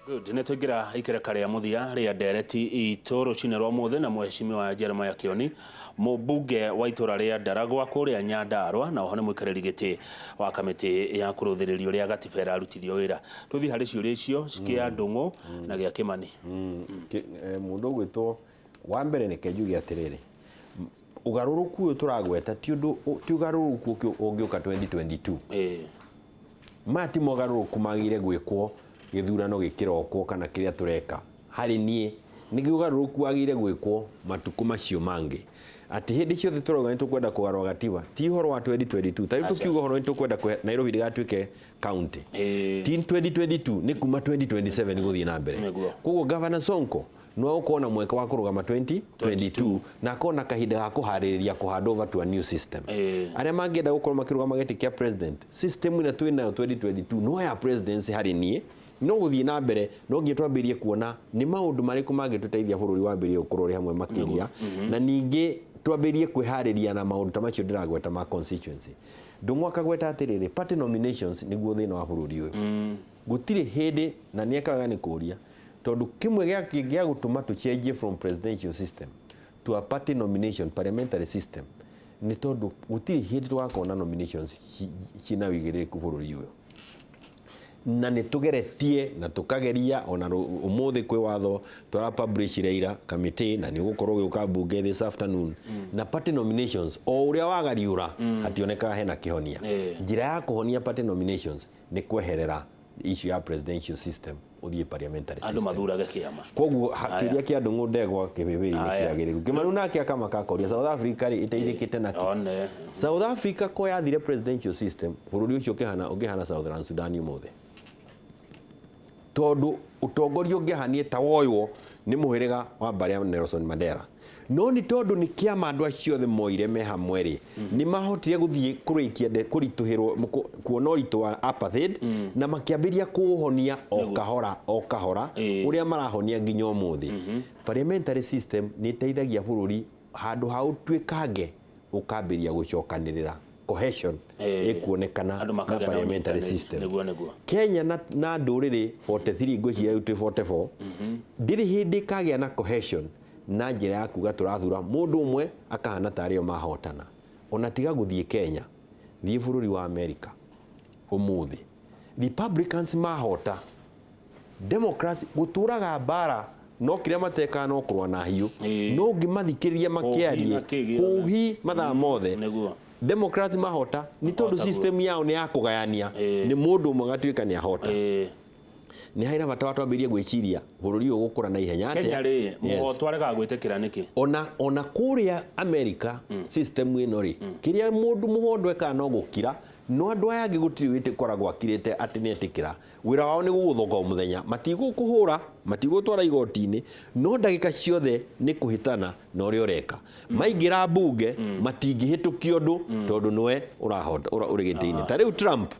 Good. Nĩ twaingĩra ikereka rĩa mũthia rĩa ndereti itũ rũcinĩ rwa mũthĩ na mheshimiwa Jeremiah Kioni, mũmbunge wa itũra rĩa Ndaragwa kũrĩa Nyandarua, na oho nĩ mũikarĩri gĩtĩ wa kamĩtĩ ya kũrũthĩrĩrio ũrĩa gatiba ĩrarutithio wĩra. Tũthiĩ harĩ ciũria icio kĩa Ndũng'ũ na gĩa Kĩmani. Mũndũ ũgwĩtwo wa mbere reke njuge atĩrĩrĩ, ũgarũrũku ũyũ tũragweta ti ũndũ ti ũgarũrũku ũngĩũka 2022. Maya ti mogarũrũku magĩrĩire gwĩkwo gĩthurano gĩkĩrokwo kana kĩrĩa tũreka. Harĩ niĩ nĩ ũgarũrũku wagĩrĩire gwĩkwo matukũ macio mangĩ. Atĩ hĩndĩ ciothe tũrauga nĩ tũkwenda kũgarũra gatiba ti ũhoro wa 2022. Ta rĩu tũkiuga ũhoro nĩ tũkwenda Nairobi ndĩgatuĩke county. Ti 2022, nĩ kuma 2027 gũthiĩ na mbere. Koguo Governor Sonko no agũkorwo na mweke wa kũrũgama 2022 na akorwo na kahinda ga kũharĩrĩria kũ hand over to a new system. Arĩa mangĩenda gũkorwo makĩrũgama gĩtĩ kĩa president, system ĩrĩa twĩ nayo 2022 no ya presidency harĩ niĩ, no gũthiĩ na mbere no nginya twambĩrĩrie kuona nĩ maũndũ marĩkũ mangĩtũteithia bũrũri wambĩrĩrie gũkorwo ũrĩ hamwe makĩria, na ningĩ twambĩrĩrie kwĩharĩria na maũndũ ta macio ndĩragweta ma constituency. Ndũng'ũ akagweta atĩrĩrĩ, party nominations nĩguo thĩna wa bũrũri ũyũ. Gũtirĩ hĩndĩ, na nĩ ekaga nĩ kũria, tondũ kĩmwe gĩa gĩa gũtũma tũcenjie from presidential system to a party nomination parliamentary system nĩ tondũ gũtirĩ hĩndĩ tũgakorwo na nominations ciĩna ũigĩrĩrĩku bũrũri ũyũ. Na nĩ tũgeretie na tũkageria ona ũmũthĩ kwĩ watho tũra publish ira committee na nĩ ũgũkorwo ũgĩũka mbunge this afternoon na party nominations o ũrĩa wagariũra hationekaga hena kĩhonia. Njĩra ya kũhonia party nominations nĩ kweherera issue ya presidential system ũthiĩ parliamentary Andũ system. Mathurage kĩama. Koguo kĩũria kĩa Ndũng'ũ Ndegwa kĩbĩbĩri nĩ kĩagĩrĩru. Kĩmanu nake akamaka akoria South Africa rĩ ĩteithĩkĩte nakĩ? One. South Africa ko yathire presidential system, bũrũri ũcio ũkĩhana ũngĩhana Southern Sudan ũmũthĩ, tondũ ũtongoria ũngĩahanire ta woywo nĩ mũhĩrĩga wa mbarĩ ya Nelson Mandela. No nĩ tondũ nĩ kĩama andũ acio othe moire me hamwe rĩ, nĩ mahotire gũthiĩ kũrĩkia kũritũhĩrwo kuona ũritũ wa apartheid na makĩambĩrĩria kũũhonia o kahora o kahora ũrĩa marahonia nginya ũmũthĩ. Parliamentary system nĩ ĩteithagia bũrũri handũ ha ũtuĩkange ũkambĩrĩria gũcokanĩrĩra, cohesion ĩkuonekana Andũ na makagĩa na parliamentary ũnyitanĩri. System. Nĩguo nĩguo. Kenya na ndũrĩrĩ 43, ngwĩciria rĩu twĩ 44, ndĩrĩ hĩndĩ ĩkagĩa na cohesion na njĩra ya kuga tũrathura mũndũ ũmwe akahana tarĩ o mahotana. Ona tiga gũthiĩ Kenya, thiĩ bũrũri wa America ũmũthĩ, Republicans mahota, Democrats gũtũraga mbara, no kĩrĩa matekaga no kũrũa na hiũ. No ũngĩmathikĩrĩria makĩarie na kĩ gĩothe. Hũhi mathaa mothe. Democrats mahota nĩ tondũ Mahota guo. System yao nĩ ya kũgayania, nĩ mũndũ ũmwe agatuĩka nĩ ahota. Nĩ harĩ na bata wa twambĩrĩrie gwĩciria bũrũri ũyũ ũgũkũra na ihenya atĩa. Kenya rĩ, mũhotwo aregaga gwĩtĩkĩra nĩkĩ? Ona kũrĩa America system ĩno rĩ, kĩrĩa mũndũ mũhondo ekaga no gũkira, no andũ aya angĩ gũtirĩ wĩtĩ koragwo akirĩte atĩ nĩ etĩkĩra. Wĩra wao nĩ gũgũthũka o mũthenya, matigũkũhũra, matigũtwara igoti-inĩ, no ndagĩka ciothe nĩ kũhĩtana na ũrĩa ũreka. Maingĩra mbunge matingĩhĩtũkia ũndũ tondũ nĩwe ũrahota ũrĩ gĩtĩ-inĩ. Ta rĩu Trump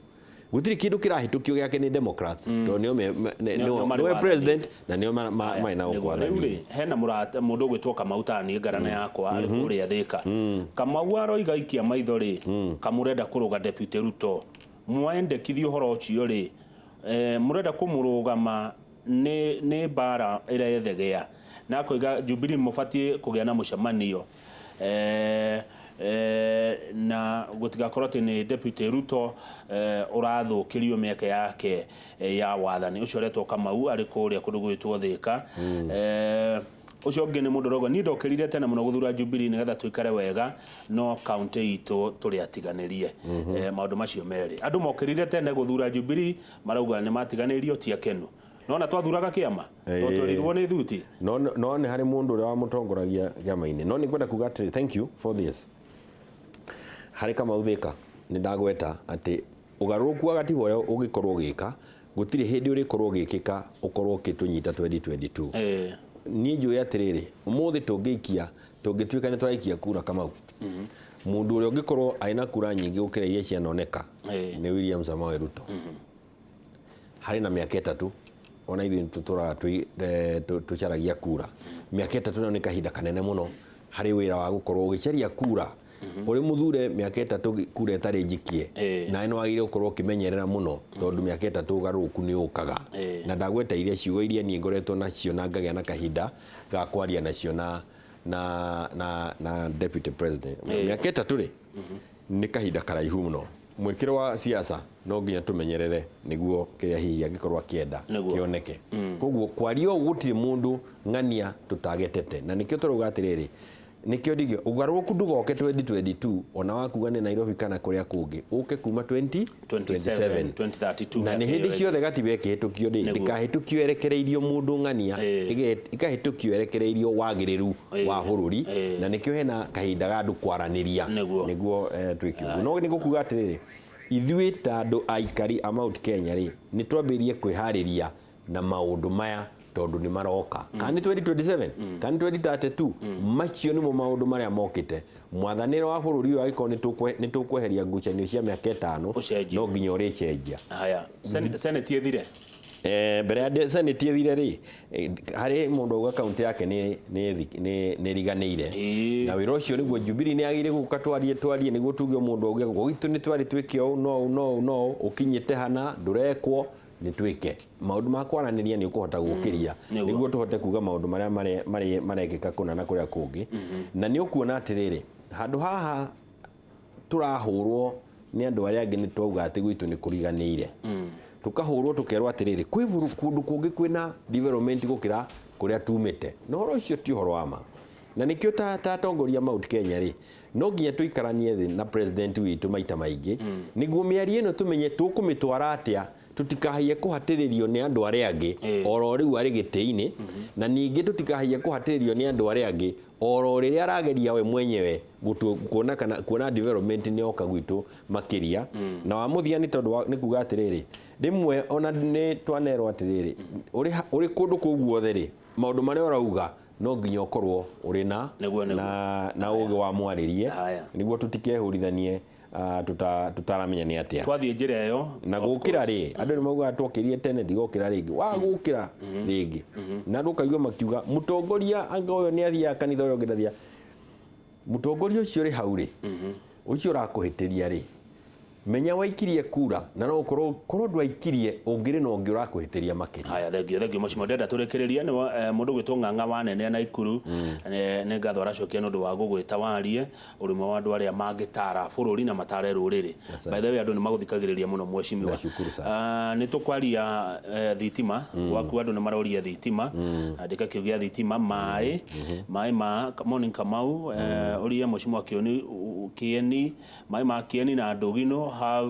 gũtirĩ kĩndũ kĩrahĩtũkio gĩake nĩ Democrats tondũ nĩo Nĩo marĩ nĩwe wathani-inĩ. President na nĩo marĩ na Nĩguo. Rĩu rĩ, wathani-inĩ. Hena mũrata mũndũ ũgwĩtwo Kamau taniĩ ngarana yakwa arĩ kũrĩa Thĩka. Kamau aroiga ikia maitho rĩ, kamũrenda kũrũga Deputy Ruto. Mwendekithia ũhoro ũcio rĩ, mũrenda kũmũrũgama nĩ mbara ĩrethegea. Na akoiga Jubilee mũbatiĩ kũgĩa na mũcemanio na gũtigakorwo atĩ nĩ Deputy Ruto ũrathũkĩrio mĩeke yake ya wathani. Ũcio aretwo Kamau arĩ kũrĩa kũndũ gwĩtwo Thĩka. Ũcio ũngĩ nĩ mũndũ ũrauga niĩ ndokĩrire tene mũno gũthura Jubilee nĩgetha tũikare wega, no kaunti itũ tũrĩ atiganĩrie. Maũndũ macio merĩ, andũ mokĩrire tene gũthura Jubilee marauga nĩ matiganĩrio, ti akenu. Nona twathuraga kĩama to twerirwo nĩ thuti. No nĩ harĩ mũndũ ũrĩa wamũtongoragia kĩama-inĩ. No nĩ ngwenda kuga atĩrĩ, thank you for this. Harĩ Kamau Thĩka nĩ ndagweta atĩ ũgarũrũku wa gatiba ũrĩa ũngĩkorwo ũgĩka gũtirĩ hĩndĩ ũrĩkorwo ũgĩkĩka ũkorwo ũkĩtũnyita 2022. Niĩ njũĩ atĩrĩrĩ, ũmũthĩ tũngĩikia, tũngĩtuĩka nĩ tũraikia kura, Kamau, mũndũ ũrĩa ũngĩkorwo arĩ na kura nyingĩ gũkĩra iria cianoneka nĩ William Samoei Ruto. Harĩ na mĩaka 3, ona ithuĩ tũtũraga tũcaragia kura. Mĩaka 3 nayo nĩ kahinda kanene mũno harĩ wĩra wa gũkorwo ũgĩcaria kura. Ũrĩ mũthure mĩaka 3 kura ĩtarĩ njikie, nawe nĩ wagĩrĩire gũkorwo ũkĩmenyerera mũno tondũ mĩaka 3 ũgarũrũku nĩ ũkaga. Na ndagweta iria ciugo iria niĩ ngoretwo nacio na ngagĩa na kahinda ga kwaria nacio na deputy president. Mĩaka 3 rĩ nĩ kahinda karaihu mũno. Mwĩkĩro wa siasa no nginya tũmenyerere nĩguo kĩrĩa hihi angĩkorwo akĩenda kĩoneke. Koguo kwaria ũũ gũtirĩ mũndũ ng'ania tũtagetete, na nĩkĩo tũrauga atĩrĩrĩ, nĩkĩo ndigio ũgarũrũku ndũgoke 2022 ona wakuga nĩ Nairobi kana kũrĩa kũngĩ, ũke kuma 2027 2032, na nĩ hĩndĩ ciothe gatiba ĩkĩhĩtũkio rĩ, ndĩkahĩtũkio ĩrekereirio mũndũ ng'ania, ĩkahĩtũkio ĩrekereirio wagĩrĩru wa bũrũri, na nĩkĩo hena kahinda ga andũ kwaranĩria nĩguo twĩke ũguo. No nĩ gũkuga atĩrĩrĩ, ithuĩ ta andũ aikari a Mount Kenya rĩ, nĩ twambĩrĩrie kwĩharĩria na maũndũ maya tondũ nĩ maroka. Kana nĩ 2027, kana nĩ 2032, macio nĩmo maũndũ marĩa mokĩte. Mwathanĩre wa bũrũri ũyũ angĩkorwo nĩ tũkweheria ngucanio cia mĩaka 5, no nginya ũrĩcenjia. Haya, Senate ĩthire? Mbere ya Senate ĩthire rĩ, harĩ mũndũ auga kaunti yake nĩ ĩriganĩire. Na wĩra ũcio nĩguo Jubilee nĩ yagĩrĩire gũka twarie nĩguo tuge mũndũ auge gwitũ nĩ twarĩ twĩke ũũ no no no ũkinyĩte hana ndũrekwo nĩ twĩke. Maũndũ ma kwaranĩria nĩ ũkũhota gũkĩria nĩguo tũhote kuga maũndũ marĩa marekĩka kũna na kũrĩa kũngĩ. Na nĩ ũkuona atĩrĩrĩ, handũ haha tũrahũrwo nĩ andũ arĩa angĩ nĩ twauga atĩ gwitũ nĩ kũriganĩire. Tũkahũrwo tũkerwo atĩrĩrĩ, kwĩ kũndũ kũngĩ kwĩna development gũkĩra kũrĩa tumĩte. Na ũhoro ũcio ti ũhoro wa ma. Na nĩkĩo ta atongoria Mount Kenya rĩ, no nginya tũikaranie thĩ na president witũ maita maingĩ nĩguo mĩario ĩno tũmenye tũkũmĩtwara atĩa, tũtikahaiye kũhatĩrĩrio nĩ andũ arĩa angĩ oro rĩu arĩ gĩtĩ-inĩ, na ningĩ tũtikahaiye kũhatĩrĩrio nĩ andũ arĩa angĩ oro rĩrĩa arageria we mwenyewe kuona kana kuona development nĩ yoka gwitũ makĩria. Na wa mũthia nĩ tondũ nĩ kuga atĩrĩrĩ, rĩmwe ona nĩ twanerwo atĩrĩrĩ, ũrĩ kũndũ kũu guothe rĩ, maũndũ marĩa ũrauga no nginya ũkorwo ũrĩ na ũgĩ wa mwarĩrie nĩguo tũtikehũrithanie tũtaramenya nĩ atĩa. Twathiĩ njĩra ĩyo na gũkĩra rĩ, andũ nĩ maugaga twokĩrie tene ndigokĩra rĩngĩ, wa gũkĩra rĩngĩ na andũ ũkaigua makiuga mũtongoria anga ũyũ nĩ athiaga kanitha ũrĩa ũngĩ ndathiaga. Mũtongoria ũcio ũrĩ hau rĩ, ũcio ũrakũhĩtĩria rĩ, menya waikirie kura na no ũkorwo korwo ndwaikirie ũngĩrĩ na ũngĩ ũrakũhĩtĩria makĩria. Haya, thengio mheshimiwa, ndenda tũrĩkĩrĩrie nĩ mũndũ gwĩtwo Ng'ang'a wa Nene na Ikuru, nĩ ngatho aracokia nĩ ũndũ wa gũgwĩta warie ũrĩmwe wa andũ arĩa mangĩtara bũrũri na matare rũrĩrĩ. By the way, andũ nĩ magũthikagĩrĩria mũno mheshimiwa. Nĩ tũkwaria thitima gwaku, andũ nĩ maroria thitima, andĩka kiugo gĩa thitima, maĩ maĩ ma Morning Kamau, ũria mheshimiwa Kieni, maĩ ma Kieni na Ndũgino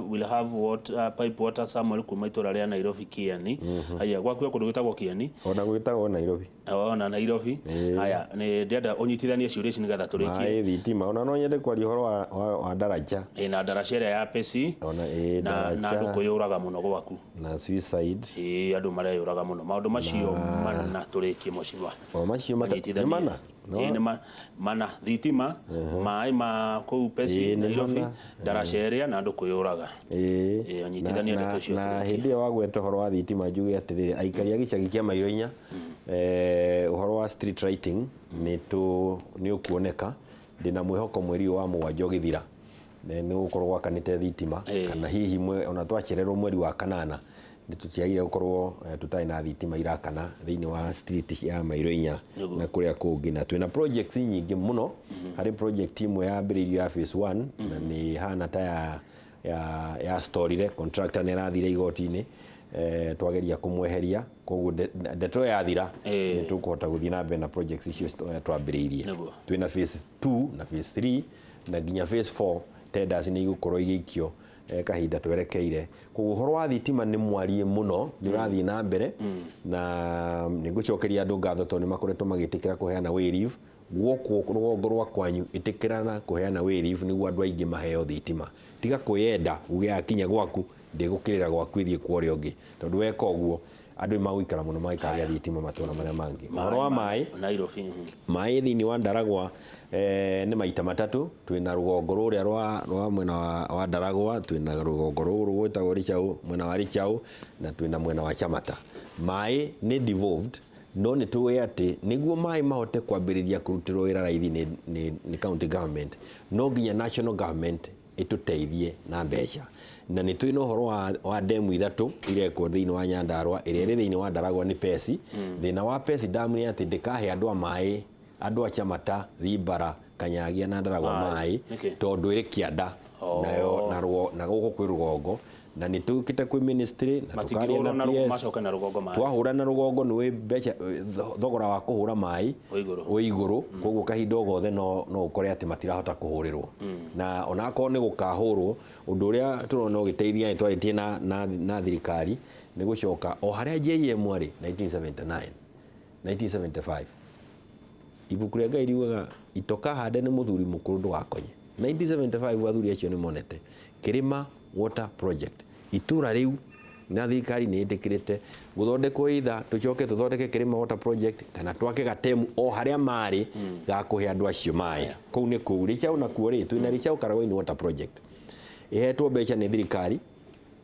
will have water, pipe water Samuel kuma itũra rĩa Nairobi Kieni. Haya, gwaku kũndũ gwĩtagwo Kieni. Ona gwĩtagwo Nairobi. Ona Nairobi. Haya, nĩ ndĩrenda ũnyitithanie ciũria ici nĩgetha tũrĩkie. Maĩ thitima, ona no nyende kwaria ũhoro wa daraja. Na daraja ĩrĩa ya Pesi. Ona na andũ kwĩyũraga mũno gwaku. Na suicide. Andũ mareyũraga mũno. Maũndũ macio mana tũrĩkie mheshimiwa. O macio nĩ mana. Nĩ mana thitima, maĩ ma kũu Pesi Nairobi, daraja ĩrĩa na andũ kwĩyũraga. Ũnyitithanie ndeto icio. Na hĩndĩ ĩyo wagweta ũhoro wa thitima njuge atĩrĩrĩ, aikari a gĩcagi kĩa Mairo inya, ũhoro wa street lighting nĩ ũkuoneka. Ndĩna mwĩhoko mweri wa 7 ũgĩthira nĩ gũkorwo gwakanĩte thitima, kana hihi ona twacererwo mweri wa 8 nĩ tũtiagire gũkorwo tũtarĩ na thitima irakana thĩinĩ wa street ya Mairo inya na kũrĩa kũngĩ. Na twĩna projects nyingĩ mũno. Harĩ project ĩmwe yambĩrĩirio ya phase 1 na nĩ hana ta ya storire, contractor nĩ arathire igoti-inĩ, twageria kũmweheria, koguo ndeto yathira nĩ tũkũhota gũthiĩ na mbere na projects icio twambĩrĩirie. Twĩna phase 2 na phase 3 na nginya phase 4 tenders nĩ igũkorwo igĩikio kahinda twerekeire. Koguo ũhoro wa thitima nĩ mwarie mũno, nĩ ũrathiĩ na mbere, na nĩ ngũcokeria andũ ngatho tondũ nĩ makoretwo magĩtĩkĩra kũheana wayleave. Guoko rũgongo rwa kwanyu ĩtĩkĩrana kũheana wayleave nĩguo andũ aingĩ maheo thitima. Tiga kwĩyenda uge akinya gwaku ndĩgũkĩrĩra gwaku ĩthiĩ kwa ũrĩa ũngĩ, tondũ weka ũguo andũ nĩ magũikara mũno magĩkagĩa thitima matũra marĩa mangĩ. Ũhoro wa maĩ Nairobi, maĩ thĩinĩ wa Ndaragwa nĩ maita matatũ. Twĩna rũgongo rũrĩa rwa mwena wa Ndaragwa, twĩna rũgongo rũrũ rwĩtagwo Richau, mwena wa Richau, na twĩna mwena wa Chamata. Maĩ nĩ devolved, No nĩ tũĩ atĩ nĩguo maĩ mahote kwambĩrĩria kũrutĩrwo wĩra raithi nĩ county government, no nginya national government ĩtũteithie na mbeca. Na nĩ twĩna ũhoro wa demu 3 irekwo thĩinĩ wa Nyandarua, ĩrĩa ĩrĩ thĩinĩ wa Ndaragwa nĩ Pesi. Thĩna wa Pesi dam nĩ atĩ ndĩkahe andũ a maĩ, andũ a Chamata, Rimbara, Kanyagia na Ndaragwa maĩ, tondũ ĩrĩ kĩanda nayo na gũkũ kwĩ rũgongo. Na nĩ tũkĩte kwĩ ministry na tũkaria na PS, macoke na rũgongo maĩ. Twahũra na rũgongo nĩ mbeca, thogora wa kũhũra maĩ wĩ igũrũ, koguo kahinda o gothe no ũkore atĩ matirahota kũhũrĩrwo. Na onakorwo nĩ gũkahũrwo, ũndũ ũrĩa tũrona ũgĩteithia nĩ twarĩtie na thirikari nĩ gũcoka o harĩa JM arĩ 1979, 1975. Ibuku rĩa Ngai riugaga itoka hande nĩ mũthuri mũkũrũ ndũgakonye. 1975 athuri acio nĩ monete Kĩrĩma Water Project. Itũra rĩu na thirikari nĩ ĩtĩkĩrĩte gũthondekwo either tũcoke tũthondeke Kĩrĩma Water Project kana twake gatemu o harĩa marĩ ga kũhe andũ acio maĩ. Kũu nĩ kũu. Rĩcaũ nakuo rĩ, twĩna Rĩcaũ Karagoini Water Project. Ĩhetwo mbeca nĩ thirikari,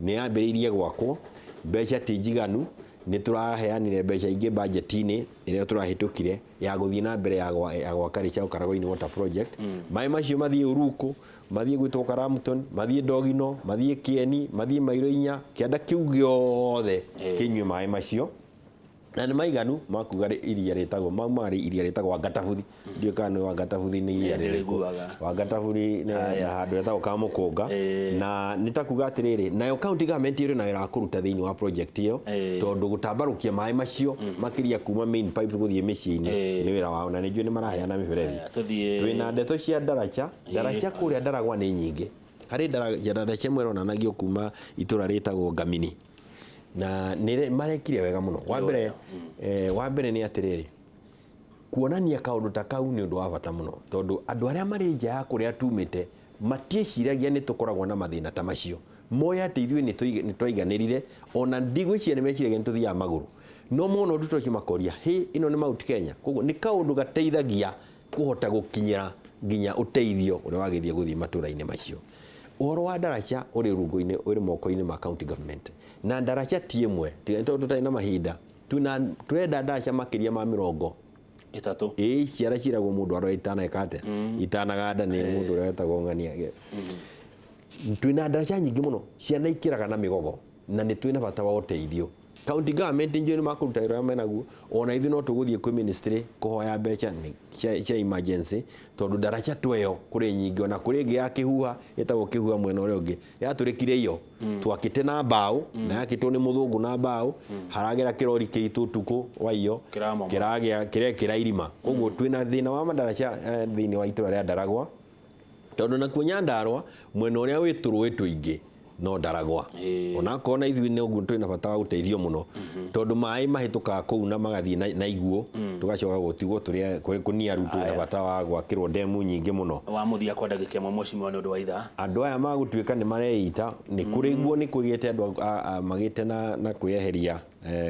nĩ yambĩrĩirie gwakwo, mbeca ti njiganu, nĩ tũraheanire mbeca ingĩ budget-inĩ ĩrĩa tũrahĩtũkire ya gũthiĩ na mbere ya gwaka Rĩcaũ Karagoini Water Project. Maĩ macio mathiĩ Uruku, mathiĩ gwĩtwo Karamton, mathiĩ Ndogino, mathiĩ Kĩeni, mathiĩ Mairo inya, kĩanda kĩu gĩothe kĩnyue maĩ macio. Na nĩ maiganu makuga iria rĩtagwo mau marĩ iria rĩtagwo Wangatabuthi. Ndiũĩ kana nĩ Wangatabuthi nĩ iria rĩrĩkũ. Wangatabuthi nĩ handũ hetagwo Kamũkũnga. Na nĩ ta kuga atĩrĩrĩ, nayo county government ĩrĩ na wĩra wa kũruta thĩinĩ wa project ĩyo, tondũ gũtambarũkia maĩ macio makĩria kuma main pipe gũthiĩ mĩciĩ-inĩ nĩ wĩra wao, na nĩ njũĩ nĩ maraheana mĩberethi. Twĩna ndeto cia Ndaracha. Ndaracha kũrĩa Ndaragwa nĩ nyingĩ. Harĩ ndaracha ĩmwe ĩronanagio kuma itũra rĩtagwo Ngamini. Na nĩ marekire wega mũno. Wa mbere nĩ atĩrĩrĩ, kuonania kaũndũ ta kau nĩ ũndũ wa bata mũno, tondũ andũ arĩa marĩ nja ya kũrĩa tumĩte matiĩciragia nĩ tũkoragwo na mathĩna ta macio. Moĩ atĩ ithuĩ nĩ twaiganĩrire, ona ndigwĩciria nĩ meciragia nĩ tũthiaga magũrũ. No mona ũndũ ta ũcio makoria, hĩ, ĩno nĩ Mount Kenya. Koguo nĩ kaũndũ gateithagia kũhota gũkinyĩra nginya ũteithio ũrĩa wagĩrĩire gũthiĩ matũra-inĩ macio. Ũhoro wa ndaraca ũrĩ rungu-inĩ, ũrĩ moko-inĩ ma county government. Na ndaraca ti ĩmwe, tiga nĩ tondũ tũtarĩ na mahinda, tũrenda ndaraca makĩria ma 30. Ĩĩ, ciara ciragwo mũndũ arĩa itaneka atĩa? Itanaganda nĩ mũndũ ũrĩa wetagwo Ng'ania. Twĩna ndaraca nyingĩ mũno, ciana ikĩraga na mĩgogo, na nĩ twĩna bata wa ũteithio. County government njũĩ nĩ makũruta wĩra ũrĩa menaguo, ona ithuĩ no tũgũthiĩ kwĩ ministry kũhoya mbeca cia emergency, tondũ ndaraca tweyo kũrĩ nyingĩ, ona kũrĩ ĩngĩ ya kĩhuha ĩtagwo kĩhuha mwena ũrĩa ũngĩ yatũrĩkire iyo, twakĩte na mbaũ, na yakĩtwo nĩ mũthũngũ na mbaũ, haragera kĩrori kĩritũ ũtukũ wa iyo, kĩragĩa kĩrekĩra irima. Koguo twĩna thĩna wa mandaraca thĩinĩ wa itũra rĩa Ndaragwa, tondũ nakuo Nyandarua mwena ũrĩa wĩ tũrũĩ tũingĩ no Ndaragwa. Onakorwo na ithuĩ nĩ ũguo twĩna bata wa gũteithio mũno, tondũ maĩ mahĩtũkaga kũu na magathiĩ na iguo, tũgacoka gũtigwo tũrĩa kũniaru, twĩna bata wa gwakĩrwo demu nyingĩ mũno. Wa mũthia kwa ndagĩka ĩmwe mheshimiwa nĩ ũndũ wa ithaa. Andũ aya magũtuĩka nĩ mareita, nĩ kũrĩ guo nĩ kũgĩte andũ magĩte na kwĩyeheria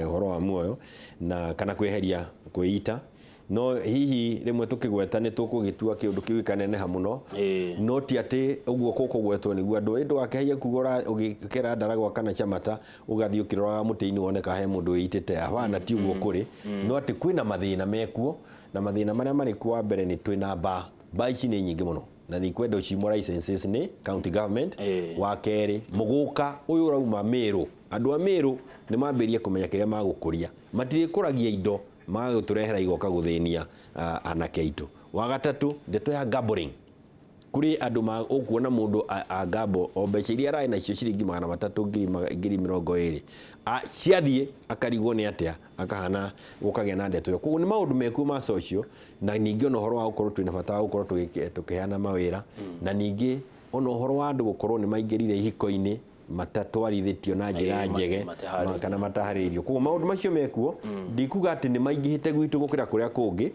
ũhoro wa muoyo na kana kwĩyeheria kwĩita. No hihi rĩmwe tũkĩgweta nĩ tũkũgĩtua kĩũndũ kĩu gĩkaneneha mũno. No ti atĩ ũguo kũkũgwetwo nĩguo andũ ĩ ndũgakĩhaie kuga ũgĩkera Ndaragwa kana Chamata ũgathiĩ ũkĩroraga mũtĩ-inĩ wone kana he mũndũ wĩitĩte. Hapana, ti ũguo kũrĩ. No atĩ kwĩna mathĩna mekuo, na mathĩna marĩa marĩ kuo wa mbere nĩ twĩna mbaa. Mbaa ici nĩ nyingĩ mũno na nĩ ikwenda ũcimwo licenses nĩ county government. Wa kerĩ, mũgũka ũyũ ũrauma Meru. Andũ a Meru nĩ mambĩrĩrie kũmenya kĩrĩa magũkũria. Matirĩkũragia indo magagũtũrehera igoka gũthĩnia anake aitũ. Wa gatatũ, ndeto ya gambling. Kũrĩ andũ ũkuona mũndũ a gamble o mbeca iria ararĩ nacio ciringi 300 20,000. Ciathiĩ akarigwo nĩ atĩa, akahana gũkagĩa na ndeto ĩyo. Koguo nĩ maũndũ mekuo ma social, na ningĩ ona ũhoro wa gũkorwo twĩna bata wa gũkorwo tũkĩheana mawĩra, na ningĩ ona ũhoro wa andũ gũkorwo nĩ maingĩrire ihiko-inĩ matatwarithĩtio na njĩra njege kana mataharĩirio. Koguo maũndũ macio mekuo, ndikuga atĩ nĩ maingĩhĩte gwitũ gũkĩra kũrĩa kũngĩ.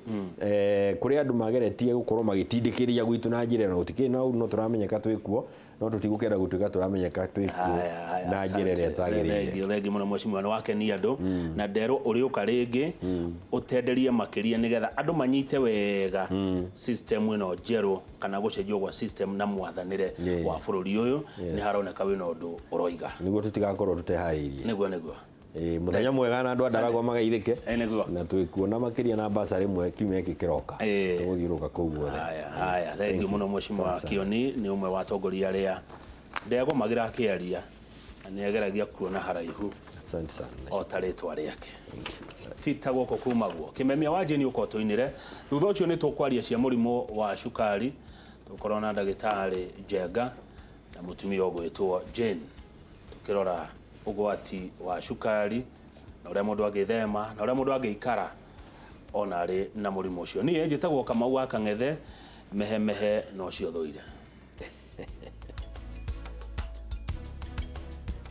Kũrĩa andũ mageretie gũkorwo magĩtindĩkĩrĩria gwitũ na njĩra ĩno, gũtikĩrĩ na ũru, no tũramenyeka twĩkuo, no tũtigũkĩenda gũtuĩka tũramenyeka twĩkuo na njĩra ĩrĩa ĩtagĩrĩire. Thengiũ mũno mheshimiwa, nĩ wakenia andũ, na nderwo ũrĩũka rĩngĩ ũtenderie makĩria nĩgetha andũ manyite wega system ĩno njerũ kana gũcenjio gwa system na mwathanĩre wa bũrũri ũyũ. Nĩ haroneka wĩna ũndũ ũroiga nĩguo tũtigakorwo tũteharĩirie. Nĩguo nĩguo. Ĩĩ, mũthenya mwega na andũ a Ndaragwa magaithĩke. Ĩ, nĩguo. Na twĩkuona makĩria na basarĩ ĩmwe kiumia gĩkĩ kĩroka. Ĩĩ. Tũgũthiũrũrũka kũu guothe. Haya, haya, thengiũ mũno Mheshimiwa Asante sana. Kioni, nĩ ũmwe wa atongoria arĩa ndegomagĩra akĩaria na nĩ ageragia kuona haraihu Asante sana. o ta rĩtwa rĩake. Ti ta guoko kumagwo. Kĩmemia wa Jane ũka ũtũinĩre. Thutha ũcio nĩ tũkwaria cia mũrimũ wa cukari, tũkorwo na ndagĩtarĩ Njenga na mũtumia ũgwĩtwo Jane, tũkĩrora ũgwati wa cukari na ũrĩa mũndũ angĩthema na ũrĩa mũndũ angĩikara ona arĩ na mũrimũ ũcio. Niĩ njĩtagwo Kamau wa Kang'ethe, mehemehe na ũcio thũire.